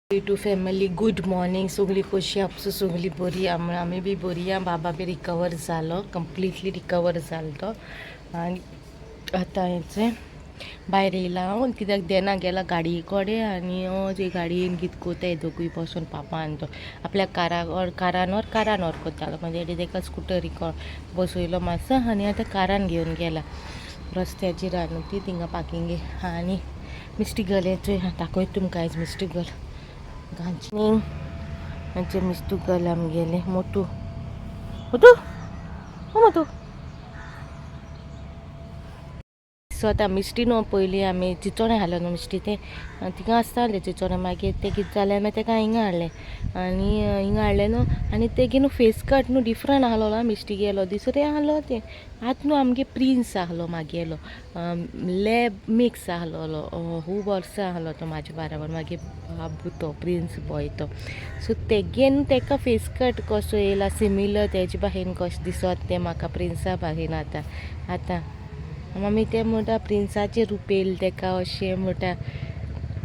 Two family, good morning. सगळी कशी आपसू? सगळी बरी. आमी बी बरी आहा. बाबा बी रिकवर जालो, कंप्लिटली रिकवर जालो तो. आनी आतां हेचें भायर येयला हांव, कित्याक देना गेला गाडये कडेन. आनी जे गाडयेन कितें कोताय दोगूय बसून, पापा आनी तो, आपल्या काराक कारान व्हर, कारान व्हर कोतालो. म्हणजे तेका स्कुटरी बसयलो मातसो आनी आतां कारान घेवन गेला. रस्त्याचेर आहा न्हू ती, थिंगा पार्किंगे. आनी मिस्टी गर्ल चोय, दाखयता तुमकां आयज मिस्टी गर्ल गांची. आमचे मिस्टू गर्ल आमगेले मोटू. मोटू, ओ मोटू. सो आतां मिस्टी न्हू, पयलीं आमी चिंचोणें हाडलो न्हू मिस्टी, तें थिंगा आसतालें चिंचोणें. मागीर तें कितें जालें, मागीर तेका हिंगा हाडलें. आनी हिंगा हाडलें न्हू, आनी तेगे न्हू फेस कट न्हू डिफरंट आहलो मिस्टीगेलो, दुसरें आहलो तें. आतां न्हू आमगे प्रिन्स आहलो मागेलो, लॅब मिक्स आहलोलो, खूब वर्सां आहलो तो म्हाजे बाराबर. मागीर बाबू तो प्रिन्स बॉय तो. सो तेगे न्हू तेका फेस कट कसो येयला, सिमिलर तेजे भाशेन कशें दिसत तें म्हाका प्रिन्सा भाशेन. आतां आतां आमी तें म्हणटा, प्रिन्साचें रूप येयलें तेका अशें म्हणटा.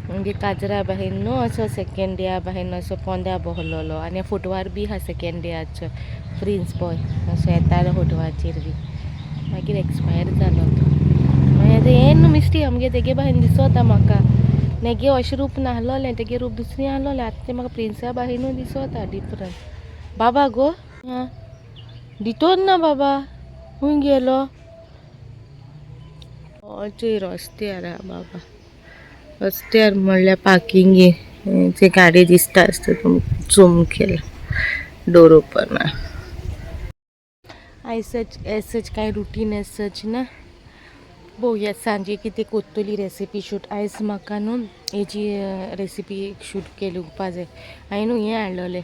मागीर काजरा भाशेन न्हू असो सेकेंड डेया भाशेन असो पोंदा बसलोलो. आनी फोटवार बी आहा सेकेंड डेयाचो प्रिन्स बॉय असो येतालो फोटवाचेर बी. मागीर एक्सपायर जालो तो. मागीर आतां हें न्हू मिस्टी आमगे तेगे भाशेन दिसता म्हाका. नेगे अशें रूप नासलोलें, तेगे रूप दुसरें आहलोलें. आतां तें म्हाका प्रिन्सा भाशेनूय दिसता डिफरंट. बाबा गो आं दितोन ना बाबा, खूंय गेलो? चोय रस्त्यार आहा बाबा. रस्त्यार म्हणल्यार पार्किंगे ते गाडी दिसता आसता तुमकां. झूम केला, डोर ओपन. आयज एज सच कांय रुटीन एज सच ना. पळोवया सांजे कितें कोत्तली रेसिपी शूट. आयज म्हाका न्हू हेजी रेसिपी शूट केलुपा जाय. हांवें न्हू हें हाडलोलें,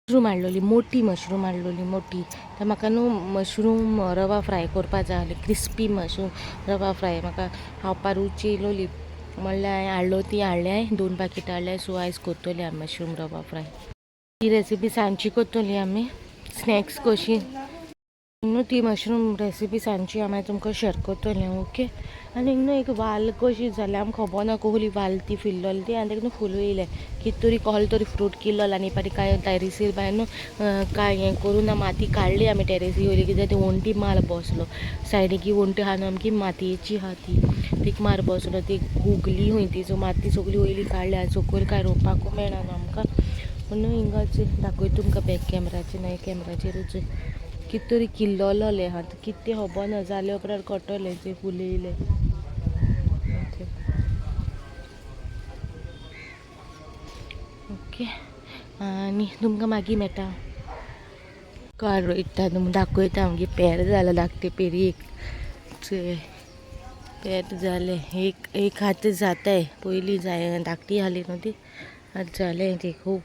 मशरूम हाडलोली, मोटी मशरूम हाडलोली मोटी. तर म्हाका न्हू मशरूम रवा फ्राय करपा जाय आहली. क्रिस्पी मशरूम रवा फ्राय म्हाका खावपा रुची येयलोली. म्हणल्यार हांवें हाडलो ती, हाडल्या दोन पाकिटां हाडल्या. सो आयज कोत्तोली आमी मशरूम रवा फ्राय. ही रेसिपी सांजची कोत्तोली आमी, स्नॅक्स कशी न्हू ती मशरूम रेसिपी सांजची हांव मागीर तुमकां शेअर करतलें. ओके. आनी न्हू एक वाल कशी जाल्या, आमकां खबर ना कसली वाल ती फिरलोली ती. आनी ताका न्हू फूल येयलें, कितें तरी कसलो तरी फ्रूट किल्लोलो. आनी पाटी कांय टेरेसीर बाय न्हू कांय हें करूं ना, माती काडली आमी टेरेसी वयली, कित्याक ती वण्टी मार बसलो. सायडीक वण्टी आहा न्हू आमची, मातयेची आहा ती, तीक मार बसलो, ती हुगली खंय ती. सो माती सगळी वयली काडली आनी सकयल कांय रोवपाकूय मेळना न्हू आमकां. म्हणून हिंगाच दाखयता तुमकां बॅक कॅमराचेर, नाल्यार कॅमराचेरूच. कितें तरी किल्लोलें आहा, कितें तें खबर ना. जाले उपरांत कळटलें जे फूल येयलें. ओके, आनी तुमकां मागीर मेळटा. कार रोयता, तुमकां दाखयता. आमगे पेर जाला धाकटे पेरी एक. चोय, पेर जालें एक. एक हात जाताय. पयलीं जाय धाकटी आहली न्हू ती, आतां जालें ती खूब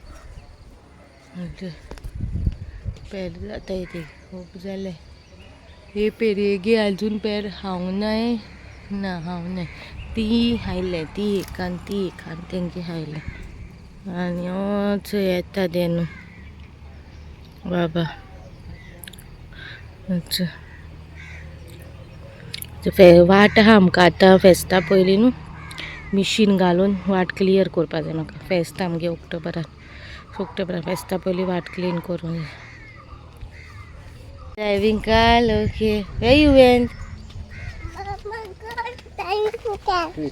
पेर जाताय ती, खूब जालें. हे पेरयेगे अजून पेर खावंक नाय ना, खावंक नाय. ती आयले, ती एक आनी ती एक आनी तेंगे आयले. आनी चोय येता ते न्हू बाबा. अच्छा, वाट आहा आमकां. आतां फेस्ता पयलीं न्हू मिशीन घालून वाट क्लियर करपा जाय म्हाका. फेस्त आमगे ऑक्टोबरान. सो ऑक्टोबरान फेस्ता पयलीं वाट क्लीन करूंक जाय. Driving car, okay. Where you went?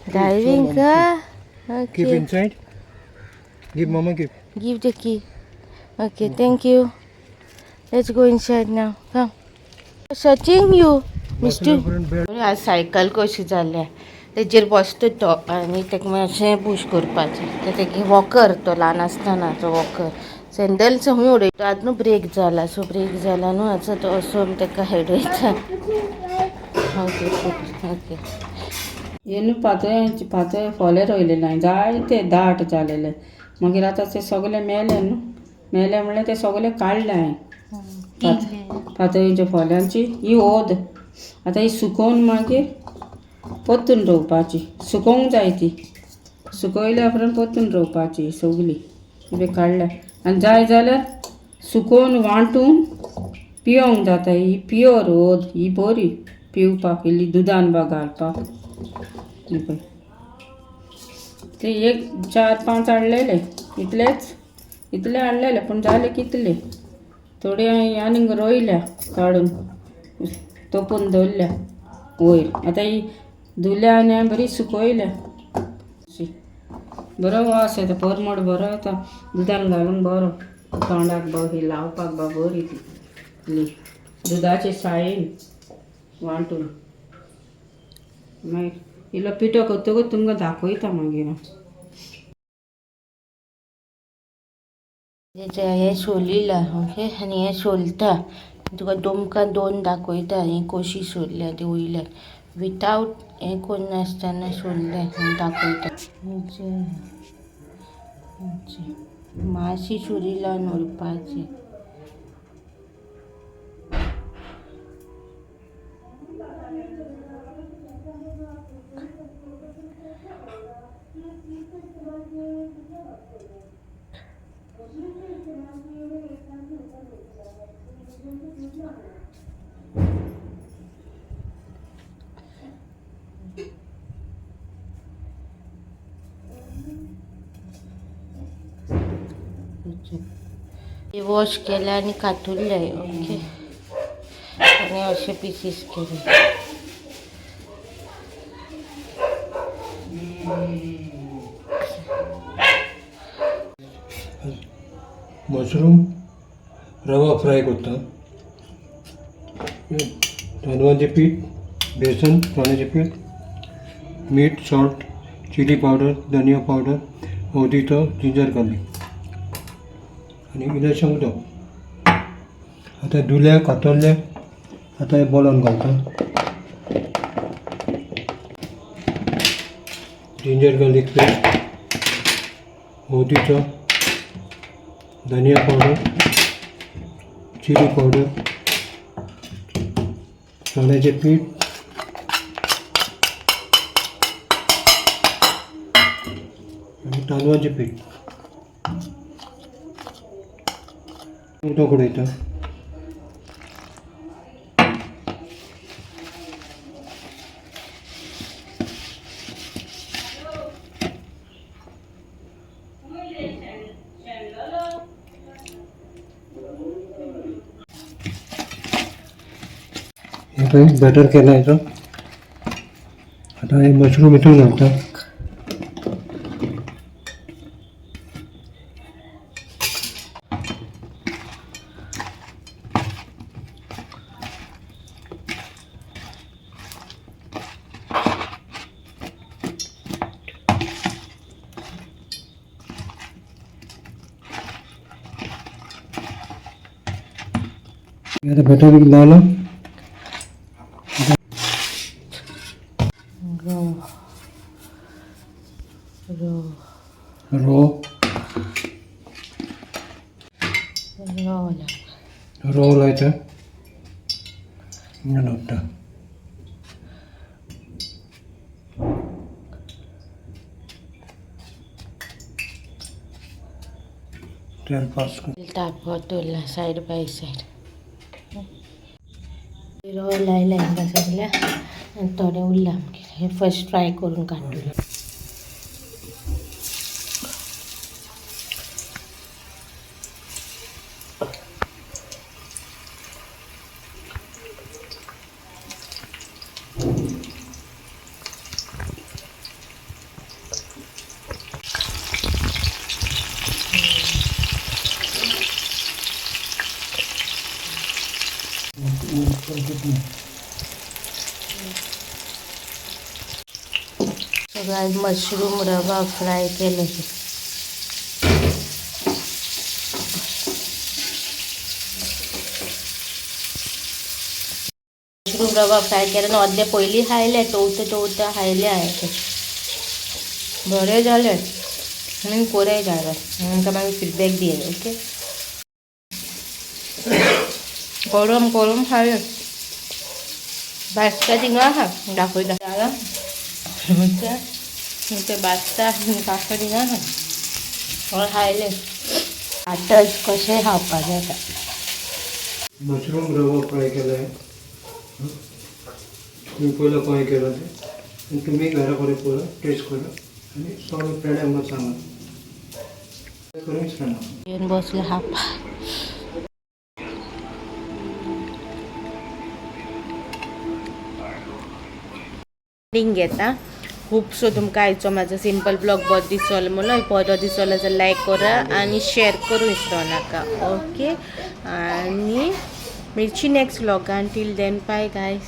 Driving car? Keep Okay. inside. Give mama, give. Give the key. Okay, thank you. Let's go inside now. Come. Searching you, Mr. आज सायकल कशी जाल्या, तेजेर बसता तो आनी ताका मातशें पुश करपाचें. ते तेगे वॉकर, तो ल्हान आसतनाचो वॉकर. सँडल्स खंय उडयता. आतां न्हू ब्रेक जाला. सो ब्रेक जाला न्हू आतां, तो असो आमी ताका हेडयता. Okay okay. हे न्हू पातोळ्यांचे, पातोळे फोले रोयलेले हांवें, जायते दाट जालेले. मागीर आतां ते सगळे मेले न्हू. मेले म्हणल्यार ते सगळे काडले हांवें पातोळ्यांच्या फोल्यांची. ही ओद आतां ही सुकोवन मागीर परतून रोवपाची. सुकोवंक जाय ती. सुकयल्या उपरांत परतून रोवपाची सगली. ही काडल्या. आनी जाय जाल्यार सुकोवन वांटून पियोंक जाता. ही प्युअर ओद, ही बरी पिवपाक, इल्ली दुदान बा घालपाक. ही पळय, ते एक चार पांच हाडलेले. इतलेच इतले हाडलेले पूण जाले कितले थोडे आनीक रोयल्या काडून तोपून दवरल्या वयर. आतां ही धुल्या आनी हांवें बरी सुकयल्या. अशी बरो वास येता, परमळ बरो येता, दुदान घालूंक बरो, तोंडाक बा ही लावपाक बा बरी ती दुदाचे सायेन वांटून. मागीर इल्लो पिठो करतकूच तुमकां दाखयता मागीर हांव. हें सोलिलां ओके आनी हें सोलता तुका तुमकां दोन दाखयता. ही कशी सोडल्या ती वयल्यान विथआवट हें करनासतना सोडलें दाखयता. मातशी सुरी लावन उरपाची. वॉश केला आणि कातुरले ओके आणि असे पीसेस केले. मशरूम रवा फ्राय करता. तांदळाचें पीठ, बेसन, चण्याचें पीठ, मीठ, सॉल्ट, चिली पावडर, धनिया पावडर, हळदीचो, जिंजर गार्लीक आनी इल्लेशें उदक. आतां धुल्या कातरले आतां हें बोलान घालता. जिंजर गार्लीक पेस्ट, हळदीचो, धनिया पावडर, चिली पावडर, चण्याचें पीठ, आनी तांदळाचें पीठ. उदक उडयता. हे पळय बॅटर केला हेचो. आतां हे मशरूम हितून घालता. आतां बॅटर लायलो. रो रो रो रो रो लायता. दवरता. तेल पास कर. तापत दवरला सायड बाय सायड. रो लायला हांगा सगळ्या आनी थोडें उरलां आमगेलें. हें फर्स्ट फ्राय करून काडटलें. सगळं मशरूम रवा फ्राय केलं. मशरूम रवा फ्राय केला न्हू अर्दे पयलीं खायले, चवथें चवथें खायले हांवें. बरें जालें आनी कोरय जालें. आमकां मागीर फिडबॅक दियात ओके. गरम गरम खायले. भाजता थिंगा आहा दाखयता. जालां ते भाजता काफे थिंगा आहा खायले. आतांच कशें खावपाक जाता. मशरूम रवा फ्राय केला आहे. तुम्ही पयलो खंय केला ते आनी तुमी घरा कडेन पळय टेस्ट करा आनी सगळे फ्रेंड आमकां सांगा. करूंक विसरना. येवन बसलो हाप. रिंग घेता. खूबसो तुमकां आयचो म्हाजो सिंपल ब्लॉग बरो दिसलो म्हणून, बरो दिसलो जाल्यार लायक करा आनी शेअर करूं विसरो नाका. ओके, आनी मिरची next व्लॉगान. Till then bye guys.